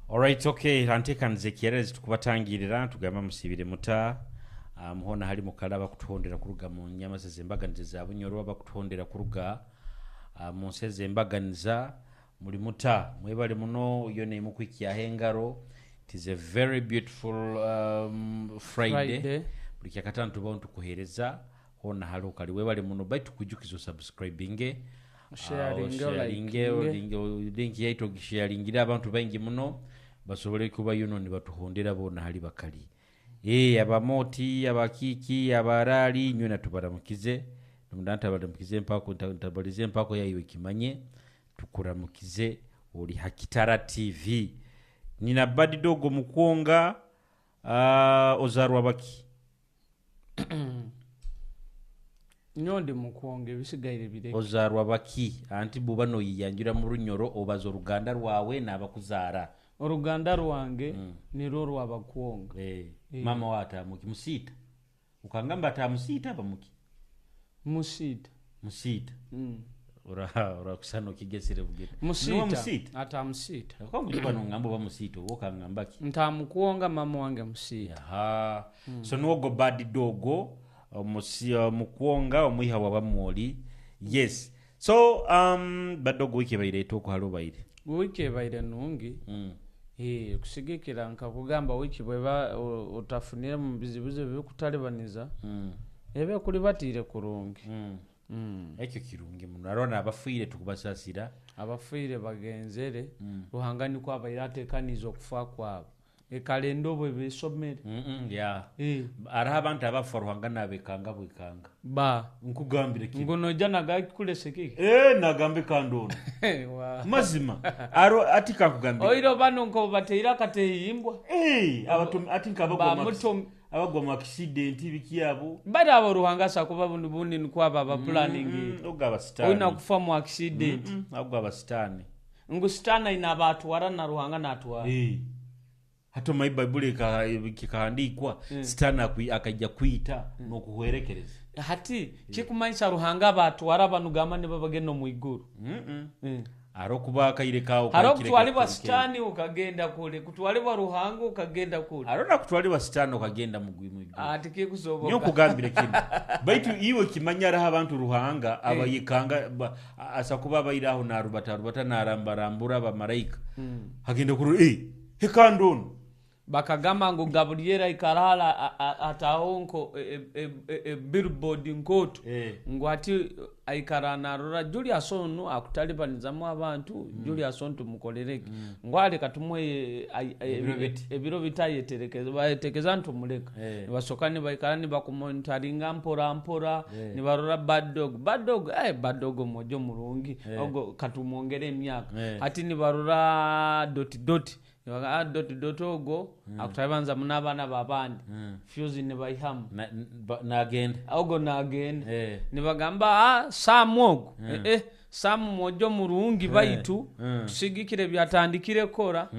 Alright, okay, anteekaniza ekyererezi tukubatangirira tugamba musiibire muta. Muhona hali mukala abakutuhondera kuruga mu nyamasa z'embaganiza za Bunyoro, abakutuhondera kuruga mu nsi ez'embaganiza, muli muta? Mwebale muno yo nemukwikyaho engaro. It is a very beautiful Friday. Friday. Buli kyakataano tubaho nitukuheereza hoona hali okali. Webale muno baitu tukujukize osubscribinge, Osharinge, osharinge, olikinge. Link yaitu ogisharingire abantu baingi muno basobole kuba yuno nibatuhondera boona hali bakali. Abamoti, abakiiki, abaraali, nywena tubaramukize. Nomunda ntabaramukize mpako, ntabalize mpako yaiwe kimanye. Tukuramukize ori ha Kitara TV. Nina Bad Dog Mukwonga, ozarwa baki? Nyo ndi Mukwonga, ebisigaire bireke. Ozarwa baki? Anti bw'oba noyiyanjura mu Runyoro obaza oruganda rwawe n'abakuzaara. Oruganda rwange nirwo rw'Abakwonga. Mama wawe ataamuki? Musiita? Okangamba ataamusiita aba muki? Musiita. Musiita. Orakusa nokigesere bugere. Musiita. Niwe musiita? Ataamusiita. Okangujuka nongamba oba musiita oba okangamba ki? Ntaamukwonga, mama wange musiita. Aha. So niwe ogwo Bad Dog Mukwonga omwiha wa Bamwoli. Yes. So Bad Dog wiiki ebaire eta okuhara obaire? Wiiki ebaire nungi. Kusigikira nkakugamba wiiki bweba otafuniremu bizibuzibu ebikutalibaniza, eba ekulibatiire kurungi. Ekyo kirungi muno. Hariho n'abafiire tukubasasira. Abafiire bagenzere, Ruhanga nikwo abaire atekaniize okufa kwabo. Ekalenda obu eba esomere. Yeah. Hariho abantu abafa Ruhanga nabekanga bwekanga. Ba. Nkugambire kinu. Ngu noija nagakikulese kiki? Nagamba ekanda ono. Mazima. Aro ati kankugambire. Oire bano nkobu bateire akatehimbwa. Ati nk'abagwa mu accident biki abo. Bali abo Ruhanga asobola kuba bundi bundi nikwo aba abapulaningiire. Ogo aba sitaani. Oina kufa mu accident. Ogo aba sitaani. Ngu sitaani aine abaatwara na Ruhanga naatwara. Hati omanyi Baibuli kikahandiikwa, Sitaani akaija kwita n'okuhwerekereza. Hati kikumanyisa Ruhanga abaatwara banu gamba nibo abagenda omu iguru? Hariho okuba akaire kaawe Hariho kahikire okutwalibwa kakutwikire. Sitaani okagenda kure, kutwalibwa Ruhanga okagenda kure. Hariho nakutwalibwa Sitaani okagenda mu iguru. Ah, tikikusoboka. Nyowe nkugambire kinu, baitu iwe kimanye hariho abantu Ruhanga abayekanga asa kuba abaire aho narubatarubata narambarambura abamaraika, agenda kurora, hekandi onu. Bakagamba ngu Gabulyeri aikara hara ataho nko billboard nkooto ngu hati aikara narora Julius onu akutalibanizamu abantu, Julius onu tumukolere ki? Ngu a leka tumuhe ebiro biti ayeterekeze, bayetekeza nitumuleka. Nibasoka nibaikara nibakumonitaringa mpora mpora, nibarora bad dog, bad dog, bad dog omwojo murungi, ogu katumwongere emyaka. Hati nibarora doti doti, Nibagamba doti doti ogwo akutalibanzamu n'abaana b'abandi, fuse nibaihamu. Nagenda. Ogwo nagenda. Nibagamba Sam ogwo, Sam mwojo murungi baitu tusigikire ebyatandikire kukora,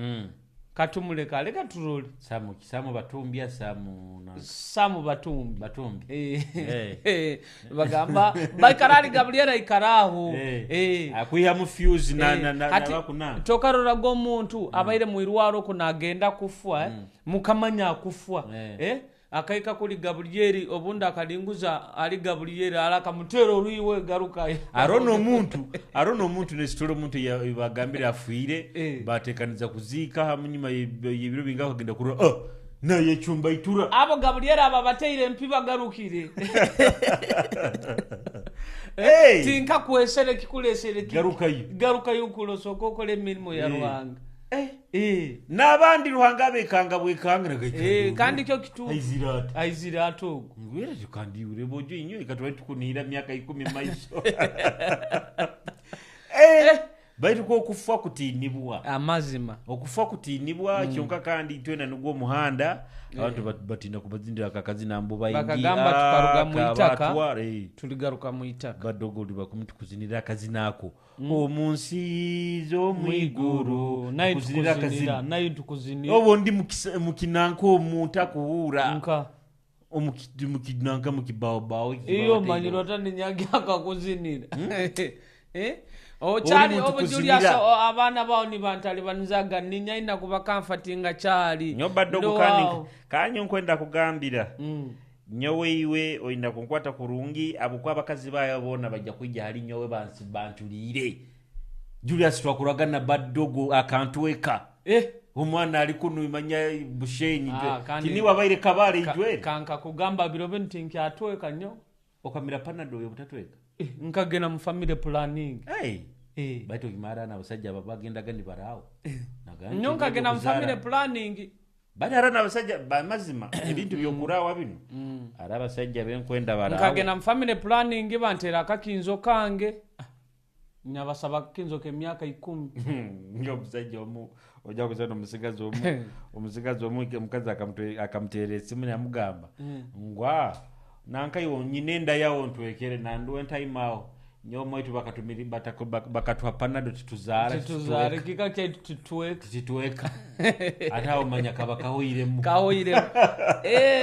katumuleke aleke turole. Sam ki? Sam Batumbya, Sam nanka? Sam Batumbi. Batumbi. Nibagamba baikara ahari Gabulyeri aikara aho. Akwihamu fuse Hati nabaku nanka. tokaroraga omuntu abaire mu irwaro oku nagenda kufwa, mukamanya akufwa, akaika kuri Gabulyeri obundi akaringuza ahari Gabulyeri ara akamuteera oruhi we garukayo. Hariho n'omuntu, hariho n'omuntu n'esitore omuntu ei bagambire afiire, batekaniza kuziika hamunyuma y'ebiro bingahi okagenda kurora, ah! Nayecumba aitura. Abo Gabulyeri abo abateire empi bagarukire. Hey! Tinkakwesere kikulesere kiki. Garukayo. Garukayo kule osooke okole emirimo ya Ruhanga. N'abandi Ruhanga abekanga bwekanga Kandi kyo kituufu. Aizire ata? Aizire ata ogwo? Ngu era kandi iwe oreba ojo inywe katwari tukuniira myaka ikumi maiso. Baitu kwo okufa kutiinibwa. Amazima. Okufa kutiinibwa kyonka kandi twena nigwo omuhanda abantu batiina kubazindira aka akazina mbu baingi Bakagamba tukaruga mu itaka kabatwara tuligaruka mu itaka. Badogo bakumi tukuzinira akazina ako omu nsi z'omu iguru Naye tukuzinira tukuzinira akazina naye tukuzinira. Obu ndi mu kinanka omu ntakuhuura Nka. Omu kinanka mu kibaobawo Iwe omanyire ota ninyagi akakuzinira? Okyali Oli muntu obu Julius kuzibira. Abaana bawo nibantalibanizaga ninyaina kubakamfatinga kyali. Nyo badogo. Ndo Kandi awo. Kanyo nkwenda kugambira nyowe iwe oyina kunkwata kurungi abukwa abakazi bayo bona bajja kwijja hali nyowe bansi bantuliire. Julius twakuragana badogo akantweka. Omwana ali kunu manya Bushenyi. Ah, Kini wabaire Kabale ijwere. Kanka kugamba biro binu tinkyatweka nnyo. Okamira panado yo butatweka. Nkagenda mu family planning. Hey. Baitu okimara n'abasajja aba bagendaga nibaraawo. Nnyo nkagenda mu family planning. Bali ara n'abasajja bamazima ebintu byokuraawa bino ari abasajja benkwenda baraawo. Nkagenda mu family planning bantera akakinzo kange. Ah, nyabasaba akakinzo k'emyaka 10. Ng'omusajja omu ojja kusana omusigazi omu omusigazi omu omukazi akamuteera esimu namugamba ngwa nankaiwo nyina enda yawo ntwekere nanduwe ntaimawo nyowe mwaitu bakatuha panado tituzaara. Tituzaare kika kyaitu titweka. Titweka ate awo manya kaba kahoiremu. Kahoiremu.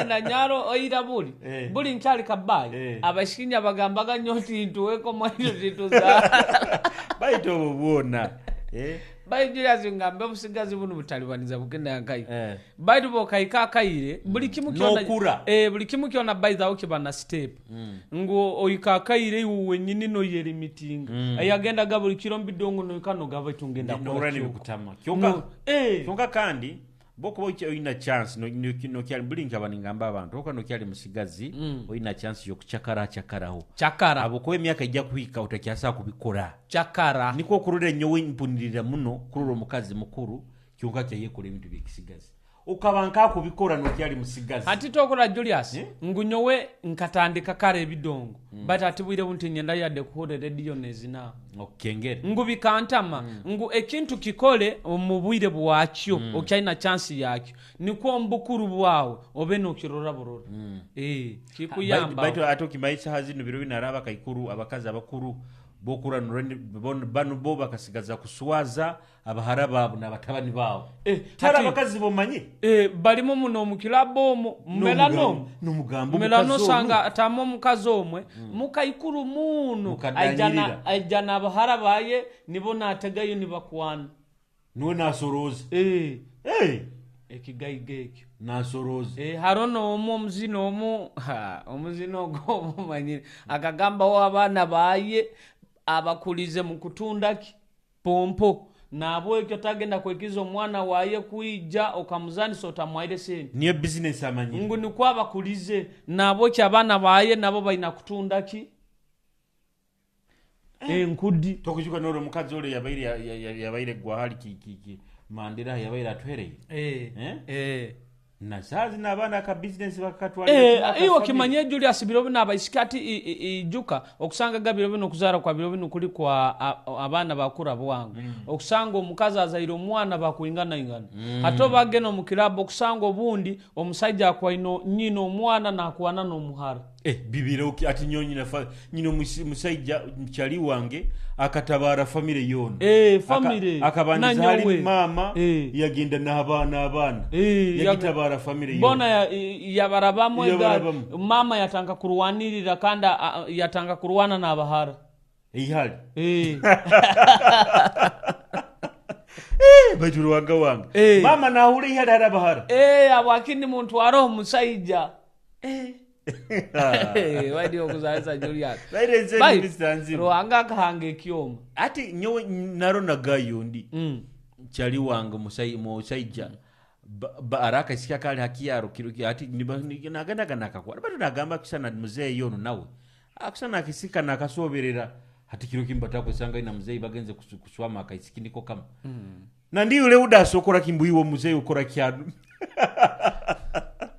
Nanyaro oira buli buli nkyali kabayi. Abashikinya bagambaga nnyo nti ntuweko mwaitu tituzaara. Baitu obwo bwona. Baitu Julius ngambe obusigazi buno butalibaniza bugenda nkai. Baitu bokaika akaire buli kimu kyona. N'okura. Buli kimu kyona baithawo kiba na step. Ngu oika akaire iwe wenyini noyerimitinga. Ayagendaga buli kiro mbidongo noika nogaba itu ngenda Nora kora kyoko. Nibikutama kyonka. No, Kyonka kandi bokuba oyina chance nokyali buli nkaba ningamba abantu oka nokyali musigazi oyina chance yokucakara cakaraho. Chakara. Abukuba emyaka ejja kuhika otakyasa kubikora. Chakara. Niko okurora nyowe mpunirira muno kurora omukazi mukuru kyonka kyayekora ebintu byekisigazi okaba nkakubikora nokyali musigazi. Ati tokora Julius ngu nyowe nkatandika kare ebidongo but ati bwire bunti nyenda yadde kuhura rediyo nezina. Okukengera. Ngu bikantama ngu ekintu kikole mu bwire bwakyo okyalina chance yakyo nikwo mbukuru bwawe obe nokirora burora kikuyamba. Baitu ate okimanyi saha zino biro bino ari abakaikuru abakazi abakuru bokura bano bo bakasigaza kuswaza abahara baabo n'abatabani baabo. Tari abakazi bomanyi. Balimu muno mu kilabu omwo melano. N'omugambo melano omukazi omu. Osanga atamu omukazi omwe mukaikuru muno. Mukadanyirira. Aija n'abahara baye nibo nategayo nibakwana. Niwe nasorooza. Hey! Ekigaiga ekyo. Nasorooza. Haro n'omu omuzino omu ha, omuzino ogwo omumanyire akagambawo abaana baye abakulize mu kutunda ki pompo nabwekyo tagenda kwekiza omwana waye kwija okamuzanisa otamwaire sente. Niyo bizinesi amanyire. Ngu nikwo abakulize nabwekyo abaana baye nabo balina kutunda ki enkudi. Tokujuka noro omukazi ole yabaire yabaire gwahali ki Mandela yabaire atuhereye. Na saa zino abaana aka bizinesi bakatwalira kimwe aka Iwe family. kimanye Julius biro bino abaisiki ati ijuka okusanga ga biro bino okuzaara kwa biro bino kuli kwa abaana bakura bwangu. Okusanga omukazi azaire omwana bakuingana ingana. Ate obagenda omu kilabu okusanga obundi omusajja akwaino nyina omwana nakwana n'omuhara. Bibiro ati nyo nyina nyina musajja mukyali wange akatabara family yona. Family. Akabandiza Na hali nyowe. mama yagenda n'abaana abaana. Yagitabara family yona. Bona yabarabamu ega- Yabarabamu. mama yatanga kurwanirira kandi yatanga kurwana n'abahara. Ihali. Baitu ruwanga wange. Mama nahura ihali hari abahara. Abwakini muntu aroho musajja. Wadi okuzalisa Julius. Baire nze Bai, Mr. Nzibu. Ruhanga akahanga ekyoma. Ati nyowe naro nagayo ndi. Kyali wange musajja. Araka isika kali hakiyaro kiro ati nagandaga nakakwara. Bado nagamba kusana muzeeyi ono nawe. Akusana akisika nakasoberera. Hati kiro kimba takwesanga ina muzeeyi bagenze kuswama akaisiki niko kama. Na ndi yule udasokora kimbuiwo muzeeyi ukora kyanu.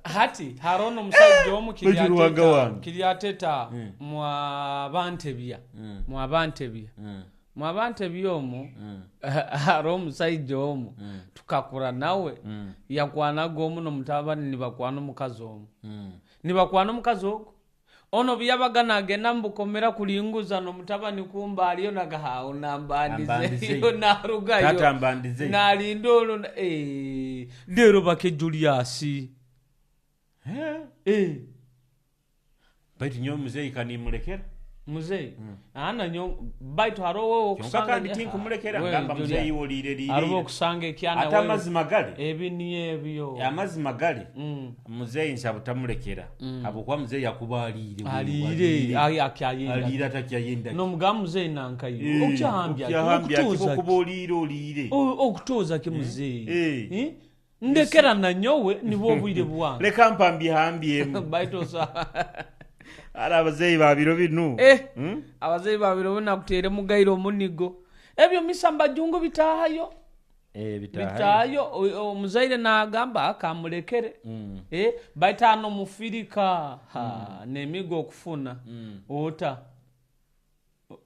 Hati harono omusajja omu Baitu Ruhanga wange. kiryateta mwabantebya. Mwabantebya. Mwabantebya omwo, hariho omusajja omu tukakura nawe yakwanaga omu n'omutabani nibakwana omukazi omu. Nibakwana omukazi ogwo. Ono byabaga nagenda mubukomera kulinguza n'omutabani kumba aliyo nagahawo nambandize. Ambandize. Yo narugayo. Tata ambandize. Nalinda olwo leero bake Julius. Baitu nyowe muzeeyi kanimulekera. Muzeyi ana nyo baitu haroho Kyonka okusanga kandi tinkumulekera We, ngamba Julius, muzeyi oliire haroho liire okusanga ekyana ate wewe. amazima gali Ebi niyo ebyo. Amazima gali muzeyi nsaba tamulekera habwokuba muzeyi akuba aliire Aliire ayi akyayenda. Aliire atakyayenda. Nomugamba muzeyi nankayi okyahambya okyahambya okutuuza okuba oliire oliire. Okutuuza ki muzeyi? Eh. Eh? Ndekera nanyowe nibwo obwire bwange. Leka mpambyehambyemu. Baitu osa ari abazeyi ba biro binu. Eh, abazeyi babiro binakutere mugaire omunigo ebyo misamba jungu bitahayo. Eh, bitahayo. Bitahayo. Omuzaire nagamba kamulekere. Eh, baitano mufirika ha nemigo okufuna. Ota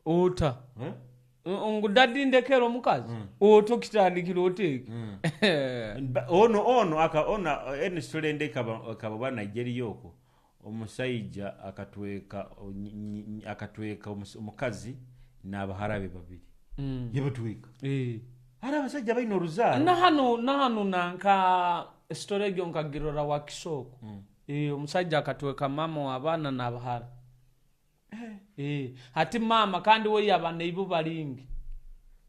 ota. Eh? Ngu dadi ndekera omukazi. Oto kitandikira oteke. Ono ono aka ono eno story ndeka kaba ba Nigeria okwo omusajja akatweka akatweka omukazi n'abahara be babiri. Yabatweka. Hari abasajja balina oruzaaro. Nahanu nanka story egyo nkagirora wa Kisoko. Omusajja akatweka mama w'abaana n'abahara. Hati mama kandi we yaba neibu balingi.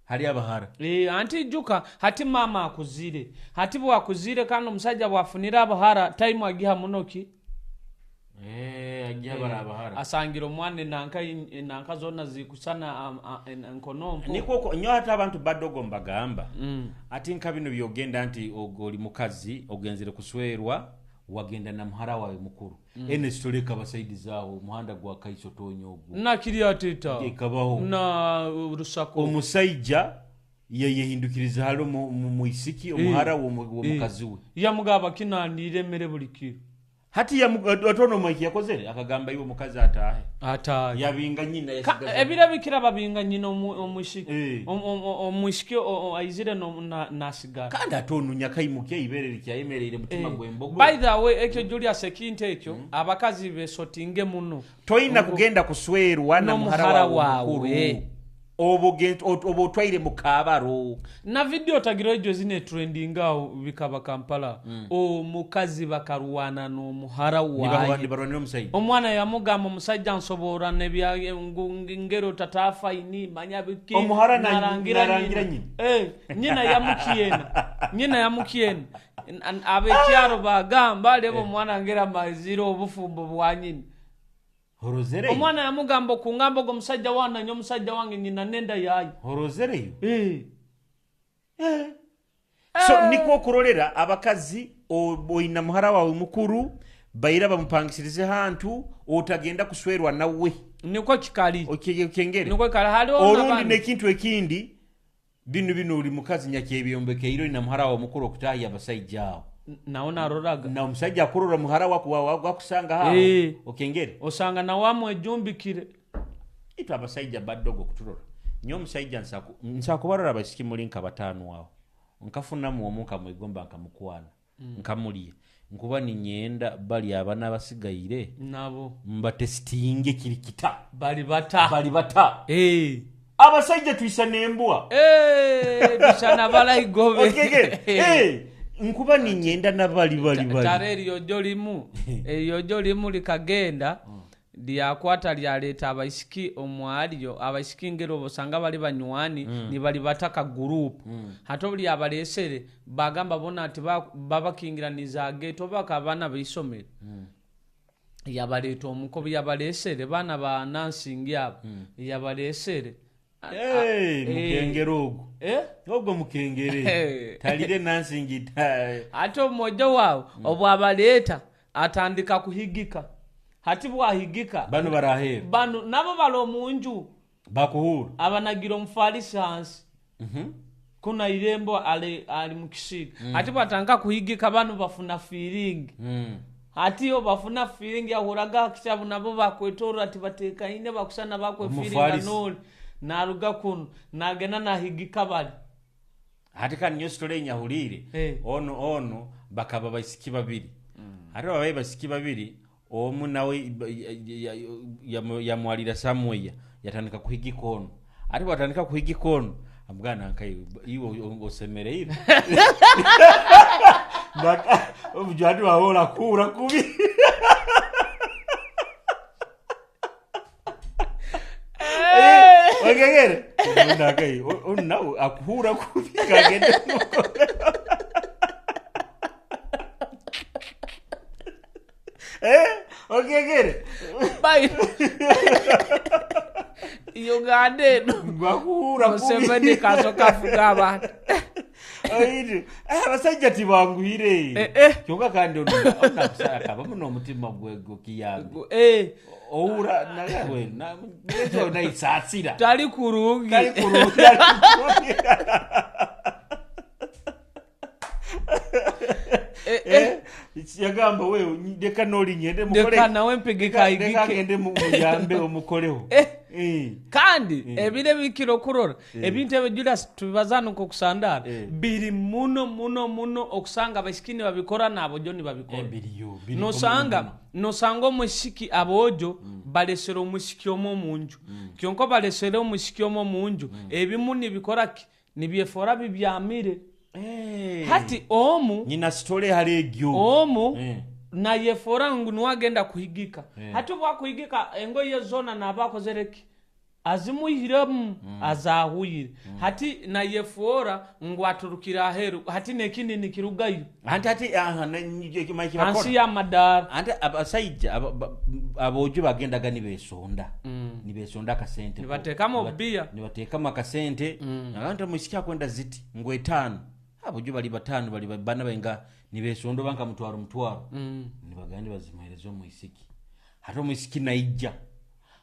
Hari abahara. Anti juka hati mama akuzire. Hati bwakuzire kandi omusajja bwafunira abahara time agiha munoki. Agiha bara abahara. Asangira omwana nanka zona zikusana nkonompo. Niko nyo hata abantu badogo mbagamba. Ati nka bino byogenda nti oli mukazi ogenzere kuswerwa wagenda na muhara wawe mukuru. Ene sitoleka basaidizi aho omuhanda gwa Kaiso tonyo ogwo. Nakiri ateta. Ekabaho. Na Rusako. Omusajja yeyehindukiriza hali muisiki omuhara w'omukazi we. Yamugaba kinanire emere buli kiro. Hati atono mwiki yakozere akagamba iwe omukazi atahe. Atahe. Yabinga nyina yasigaza. Ebirabikira babinga nyina omwishiki. Omwishiki aizire nasigara. Kandi atono nyakaimuke ibere likyayemerere mutima gw'embogo. By the way ekyo Julius ekintu ekyo abakazi besotinge muno. Toyina kugenda kuswerwa na muhara wawe. Obo otwaire mu kabaro. Na video tagiro ejo zine trending awo bikaba Kampala. Omukazi bakarwana n'omuhara wawe. Nibarwanira omusajja. Omwana yamugamba omusajja nsobora nebya ngero tatafa ini manya biki. Omuhara narangira nyina. Nyina yamukiena. Nyina yamukiena. Abekyaro bagamba lebo omwana ngera maziro obufumbo bwa nyina. Horozereyo. Omwana yamugamba kungamba go musajja wana nyo musajja wange nyina nenda yayi. Horozereyo. So niko kurolera abakazi oyina muhara wawe mukuru bayira bamupangisirize hantu otagenda kuswerwa nawe. Niko kikali. Okengere. Niko kikali hali orundi nekintu ekindi binu binu uli mukazi nyakyebyombeke ina muhara wawe mukuru okutahya abasajja aho. Naona aroraga. Na omusajja akurora muhara wako wakusanga haho. Okengere. Osanga na wamwe ejumbikire. Itu abasajja badogo kuturora. Nyo omusajja nsakubarora abasiki muri nka batano aho. Nkafunamu omuka mwigomba nkamukwana. Nkamuliye. Nkuba ninyenda bali abana basigaire. Nabo. Mbatestinge kirikita. Bali bata. Bali bata. Abasajja tuisa nembwa. Tuisana balaigobe. Okengere. Nkuba ninyenda na bali bali bali. Tare eryo jolimu likagenda lyakwata lyaleta abaisiki omwalyo abaisiki ngero bosanga bali banywani ni bali bataka group. Hato buli abalesere bagamba bona ati babakingiraniza geto bakabana beisomero. Yabaleta omukobi yabalesere bana ba Nansingi abo. Yabalesere. Mukengere ogwo. Ogwo mukengere. Talire Nansingi. Ate omoja wawe obwabaleeta atandika kuhigika. Hati bwahigika. Bano barahera. Bano nabo balo munju. Bakuhura. Abanagira omufalisi hansi. Kuna irembo ali mukisiga. Hati bwatandika kuhigika bano bafuna feeling. Hati yo bafuna feeling yahuraga kitabu nabo bakwetora ati batekaine bakusana bakwe feeling noli. Naruga kuno nagenda nahigika bali. Hati kandi nyo story nyahulire. Ono bakaba baisiki babiri. Hati babaye baisiki babiri omu nawe yamwalira somewhere yatandika kuhigika ono. Hati batandika kuhigika ono amugana nkai iwe osemereire. Baka obujwadi wahola kura kubi. Ogegere onagai onu nawe akuhura kubi kagende mukoleho. Eh, ogegere Bai- Uganda eno Ngwakuhura kubi. Museveni kasoka afuga abantu. Oitu, abasajja tibanguhire. Eh, eh. Kyonka kandi onakusara muno omutima gwe gukiyambi. Oura nawe na ezo naisasira. Tali kurungi. Tali kurungi. Tali kurungi. Eh, eh. Yagamba wewe leka noli ngende mukole. Leka nawe mpigika Leka igike. ngende muyambe omukoleho. Eh. Eh. Kandi ebiro ebikiro okurora ebintu ebyo Julius tubibazaano nk'okusandara Eh. biri muno muno muno okusanga abaisiki nibabikora n'abojo nibabikora. Ebiriyo. Biri Nosanga nosanga omusiki abojo balesere omusiki omwe omunju kyonka balesere omusiki omwe omunju ebimu nibikora ki nibyefora bibyamire. Eh. Hati omu Nyina sitole hali egyo. omu Eh. nayefora ngu niwe agenda kuhigika. Eh. Hati obwakuhigika engoye zona naba akozere ki azimwihiremu azahwire. Hati nayefora ngu aturukire aheru hati nekindi nikirugayo Anti ati aha hansi bakora. y'amadaara. Anti abasajja abojo bagendaga nibesonda. Nibesonda akasente. Nibateekamu obubiya. Nibateekamu akasente. Abantu omusiki akwenda ziti ngo etaano. Abojo bali batano bali bana benga nibesonda banka mutwaro mutwaro. Nibagenda bazimuhereza omwisiki. Hati omwisiki naija.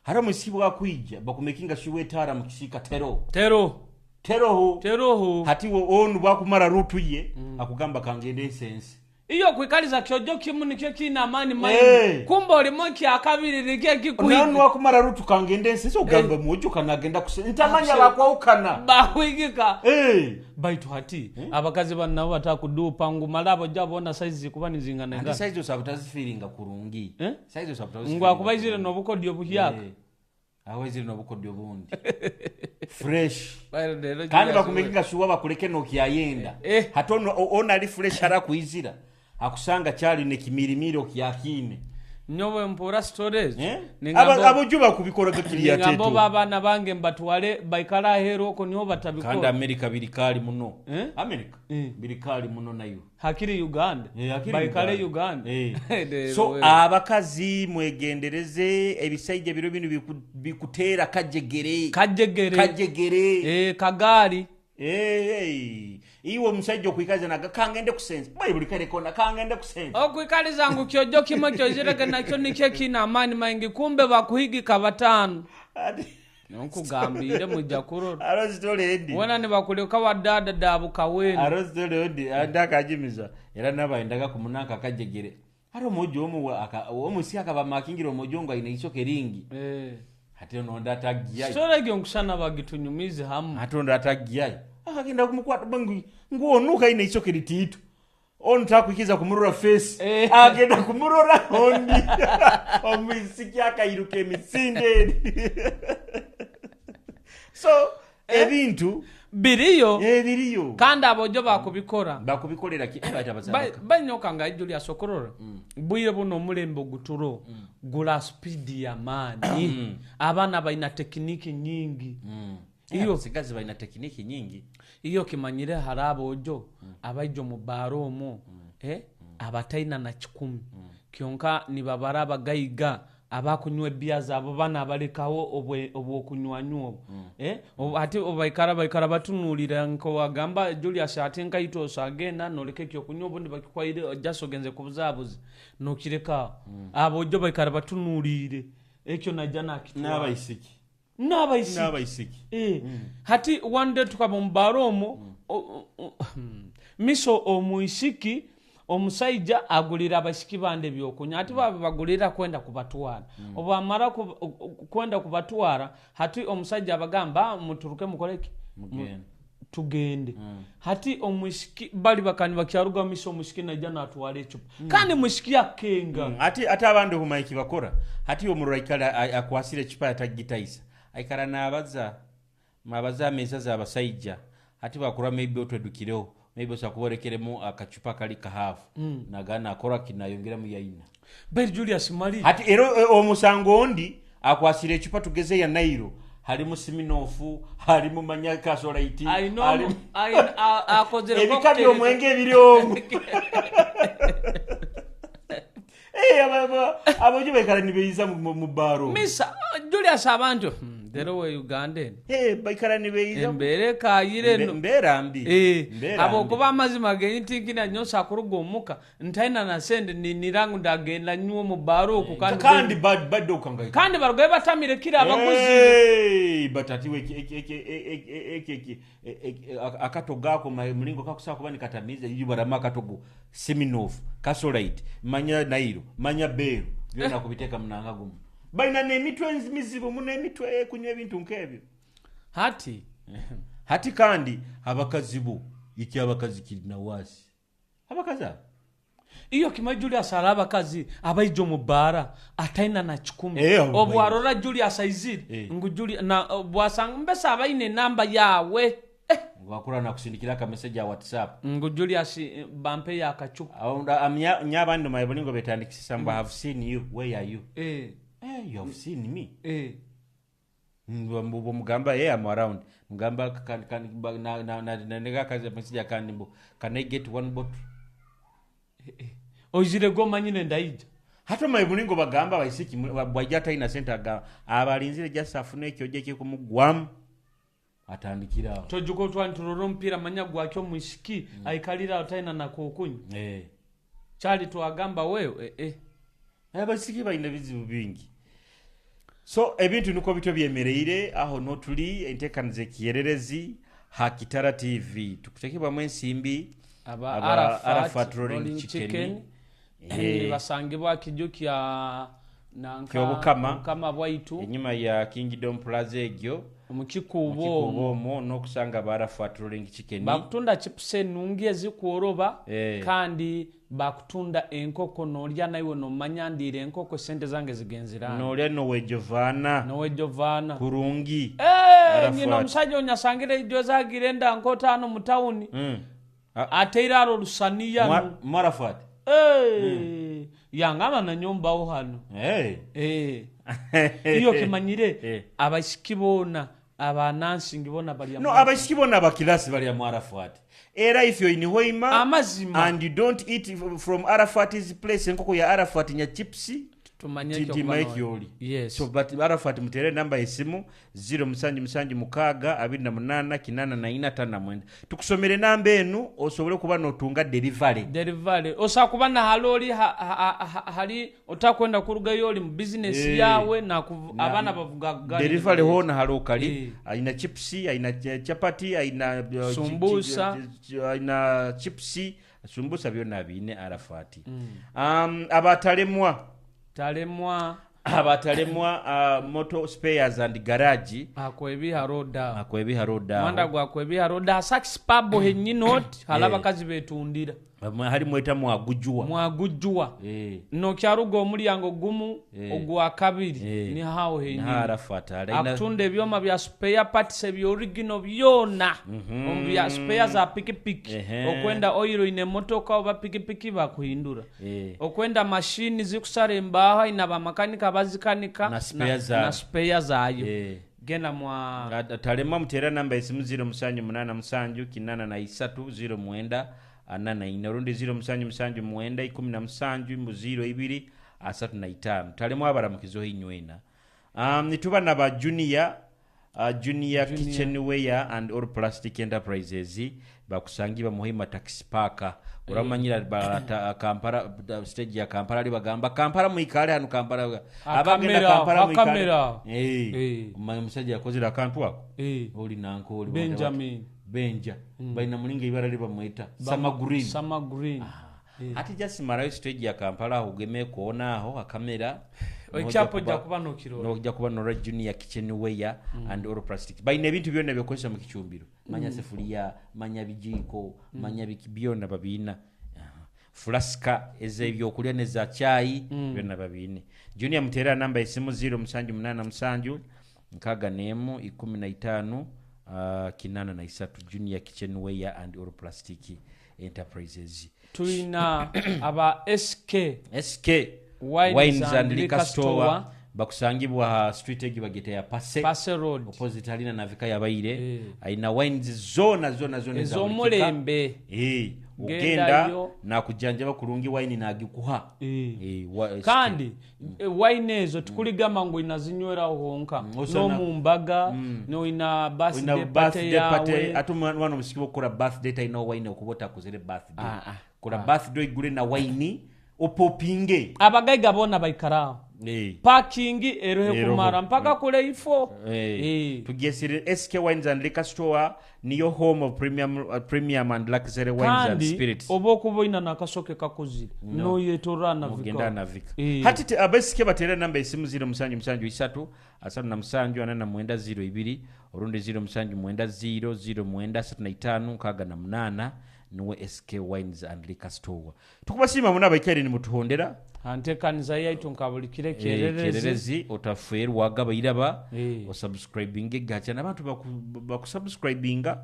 Hati omwisiki bwakwija bakumekinga shuwe etaara mu kisika tero. Tero. Teroho. Teroho. Hati onu bwakumara rutu ye akugamba kangende ensense. Iyo kwikaliza kyojo kimu nikyo kiina amaani maingi. Eh. Kumbe olimu kyakabiri nikyo Nanu kikuhiga. wakumara rutu kangende ensense ogamba mwojo kanagenda kuse ntamanya bakwawukana. Bakwigika. Eh. Baitu hati abakazi bano nabo batakudupa ngu male abojja bona saizi zikuba nizingana Ante ngana. saizi osaba tazifiiringa kurungi. Eh? Saizi osaba Ngu akubaizire n'obukodyo obuhyaka. Awezire n'obukodyo obundi. Fresh. Baitu leero Kandi Julius bakumekinga shuwa bakuleke n'okyayenda. Eh. Hati ono ono ali fresh arakwizira. Akusanga kyali nekimirimiro kyakine. Nyowe mpura stories. Eh? Ningamba Abojo bakubikoraga kiriya ningamba tetu. oba abaana bange mbatwale baikale aheeru okwo niho Kandi batabikora. Amerika birikali muno. Eh? Amerika birikali muno nayo. Hakiri Uganda. Eh, hakiri Baikale Uganda. Eh. Leero So wewe. abakazi mwegendereze ebisajja biro bino bikuteera kajegere. Kajegere. Kajegere. Eh, kagaali. Eh, eh. Iwe omusajja okwikaza naga kangende kusenza. Bwe buli kale kona kangende kusenza. Okwikaliza ngu kyojo kimwe kyozirege nakyo nikyo kiina amaani maingi kumbe bakuhigika bataano. Nkugambire mujja kurora. Arozitole endi. Wena nibakuleka wadada dabuka wenu. Arozitole endi andakajimiza. Era nabayendaga kumunanka kajegere. Ari omojo omu omusi akaba makingira omojo ngo aine isoke ringi. Eh. Hati ono ndatagiyayo. Sitore egyo nkusana bagitunyumize hamu. Hati ono ndatagiyayo. Akagenda kumukwata bangu nguonuka aine isoke litiito. Ono takwikiza kumurora face. Eh. Agenda kumurora ondi. Omwisiki akairuka emisinde eri. So ebintu Biriyo ebiriyo kandi abojo bakubikora. Bakubikolera ki Banyoka nga Julius okurora. Bwire buno omulembe oguturo gula speed y'amaani. Abaana balina tekiniki nyingi. Iyo sigazi balina tekiniki nyingi. Iyo kimanyire hari abojo abaija omu baara omwo abataina na kikumi. Kyonka nibabara abagaiga abakunywa ebbiya zaabo bana abalekawo obwokunywanywa obwo. Ati obaikara baikara batunuulira nkowagamba Julius ati nkaito osagenda noleka ekyokunywa obundi bakikwaire just ogenze kubuzaabuzi nokireka. Abojo baikara batunuulire ekyo najja nakitwara. N'abaisiki. N'abaisiki. N'abaisiki. Hati one day tukaba omu baara omwo, miso omwisiki omusaija agulira abaisiki bandi ebyokunywa ati baba bagulira kwenda kubatwara. Obamara kwenda kubatwara hati omusajja abagamba muturuke mukoleki tugende. Hati omwisiki bali bakani bakyaruga miso omwisiki najja natwara ecupa. Kandi mwisiki akenga. Ati ate abandi obumanyi bakora hati omurora aikara akwasire ecupa atagitaisa aikara nabaza mabaza ameza z'abasajja hati bakura maybe otwedukireho maybe osakuborekeremu akacupa kali kahafu nagana akora kinayongeramu yaina. Beri Julius Mali hati era omusango ondi akwasire ecupa tugeze ya Nairo Halimu Smirnoff, halimu manya Kasolite. Alina halimu akozere ebika cocktail. By'omwenge ebiri omwo. Eh, abojo baikara nibeyiza mu baro. Misa Julius, abantu rero we Uganda eno Eh, baikara nibeyiza. Embeera ekayire eno. Mbeera mbi. Eh, Mbeera mbi. Habwokuba amazima genyitikina nyosa kuruga omuka ntaina na sente, ninirangu ndagenda nywa omu baaro oku kandi. Kandi badde okangaika. Kandi barugayo batamire kira abaguzi. Hey, but ati we akatogo ako mulingo kakusobola kuba nikatamiiza ibaramu akatogo Smirnoff, Kasolite, manya Nairo, manya Bero, byona kubiteeka munanga gumu. Balina n'emitwe mizibu muno, emitwe kunywa ebintu nk'ebyo. Hati Hati kandi abakazi bo, iki abakazi kirina waasi abakazi abo. Iyo kimwe Julius ara abakazi abaija omu baara ataina na 100. Eh, abo Obu arora Julius aizire ngu na bwasanga mbese abaine enamba yawe. Eh, Wakura nakusindikira akameseji ya WhatsApp. Ngu Julius, bampe yakacupa. Nyabandi maye bulingo betandikisisa mbu, "Have seen you, where are you?" "Eh, you have seen me?" Mugamba, "Yeah, I'm around." Mugamba can can ba- na na na na nega kazi message akandi mbu, "Can I get one bottle?" Oizire gomanyine ndaija. Hata maye bulingo bagamba baisiki bwajja talina sente, agamba abalinzire just afune ekyo ojja ekikumugwamu atandikira awo. Tojuka otwani turora omupiira manya gwaki omwisiki aikalira ataina nakokunywa. Kyali twagamba wewe eh, eh. Abasiki balina bizibu bingi, so ebintu niko bityo byemereire aho notuli enteekaniza ekiyererezi Hakitara TV tukutekebwamu ensimbi. Aba Aba Arafat, Arafat Rolling Rolling Chicken. Chicken. Basangibwa Kijukya nanka Kyobukama. Obukama bwaitu. Enyuma ya Kingdom Plaza egyo. Mukikuubo. Mukikuubo omwo n'okusanga aba Arafat Rolling Chicken. Bakutunda chips enungi ezikworoba. Kandi bakutunda enkoko nolya naiwe nomanya ndiire enkoko, sente zange zigenzirana. Nolya nowejovaana. Nowejovaana. Kurungi. Eh, Arafat. nyina omusajja onyasangire ijo zagira enda nkotano mu tawuni. Ateire alo olusaniya. Mu Arafat. Eh, yangamba nanyombawo hano. Eh. Iyo kimanyire abaisiki boona abanansingi boona balya. No, abaisiki bonna abakilasi balya mu Arafat, era if you're in Hoima Amazima. and you don't eat from Arafat's place enkoko ya Arafat nya chipsi, tumanye timaye kyoli. Yes. So but Arafat mutere namba esimu 0776 28 84 59. Tukusomere namba enu osobole okuba notunga delivery. Delivery osobola kuba nahaloli hali otakwenda kurugayo oli mu bizinesi yawe abaana bavuga gali. Delivery hona halokali. Aina chipsi, aina chapati, aina Sumbusa. Aina chipsi, sumbusa, byonna biine Arafati. Abatalemwa. Talemwa. Abatalemwa motor spares and garage. Akwebiha roda. Akwebiha roda. Mwanda gwakwebiha roda sax pub henyini oti hali abakazi betundira. Hali mweta mwagujuwa. Mwagujjuwa. Nokyaruga omulyango gumu ogwa kabiri ni hawo henyini. Arafat alina Akutunda ebyoma bya spare parts ebya original byona, omu bya spare za pikipiki. Okwenda oil ine emotoka oba pikipiki bakuhindura. Okwenda mashini zikusara embaaho aina bamakanika bazikanika. Na spare zayo. Na spare zayo. Genda mwa Talema mutera namba esimu 0787 83 09 44 olundi 0779 17 02 35. Talemu abalamukizo inywena. Nituba naba Junior, Junior Kitchenware and All Plastic Enterprises bakusangibwa Muhima Taxi Park. Uramanyira Kampala stage ya Kampala ali bagamba Kampala mwikale hano Kampala abagenda Akamera, Kampala mwikale. akamera. Omanyi omusajja yakozera akantu ako. Oli nanko oli Benjamin. Benja balina mulinga ibara libamweta Sama Green. Sama Green. Ati jasimalayo stage ya Kampala aho ugeme koona aho akamera. Ekyapo ojja kuba nokirora. Nojja kuba nora Junior Kitchenware and All Plastics balina ebintu byonna byokozesa mu kicumbiro, manya sefuliya, manya bijiiko, manya biki byonna babiina. Aha. Flasika ez'ebyokulya neza cyayi byonna babiine. Junior muteera namba esimu 0787 61 15 83 Junior Kitchenware and All Plastic Enterprises. Tulina aba SK SK Wines Wines and and Liquor Liquor Store Store. Bakusangibwa ha street egi bageta ya Pase. Pase Road. Opposite halina Navika yabaire. Eh. Aina wines zona zona zona eza buli kika. Ez'omulembe. Eh, ogenda Gendayo. Nakujanjaba kurungi, wine nagikuha. Eh. Eh, Kandi wine ezo tikuligamba ngu inazinyweraho honka. N'omumbaga noina Olina birthday party birthday party, yawe. Ate omwana omusiki bwokukora birthday talina wine okuba otakozere birthday. Ah, ah. Kola birthday oigule na wine opopinge. Abagaiga boona baikaraho. Eh. Parking erohe Eroho. kumara mpaka kule ifo. Eh. Eh. Tugesire SK Wines and Liquor Store, niyo home of premium and luxury wines and Kandi spirits. oba okuba oina nakasoke kakuzire noyetorora. Mugenda Navika. Navika. Eh. Hati abasike batera namba esimu 0773 37 49 02 orundi 079 0 09 35 68, niwe SK Wines and Liquor Store. Tukubasiima muna abaikaire nimutuhondera. Antekaniza yaitu nka buli kire. Eh, Kyererezi. Kyererezi otaferwa wagaba iraba. Eh. Osubscribinge gacha n'abantu bakusubscribinga.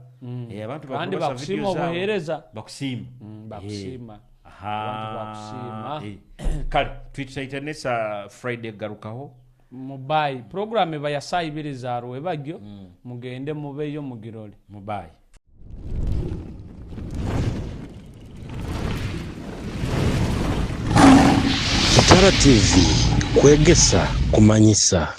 Eh, abantu Kandi bakuba bakusiima videos zaabo. obuheereza. Bakusiima. Bakusiima. Eh. Aha. Abantu bakusiima. Eh. Kale twitaita Friday garukaho. Mubayi program eba ya saa 2 za rwebagyo, mugende mubeyo mugirole. Mubayi. Kitara TV, kwegesa, kumanyisa.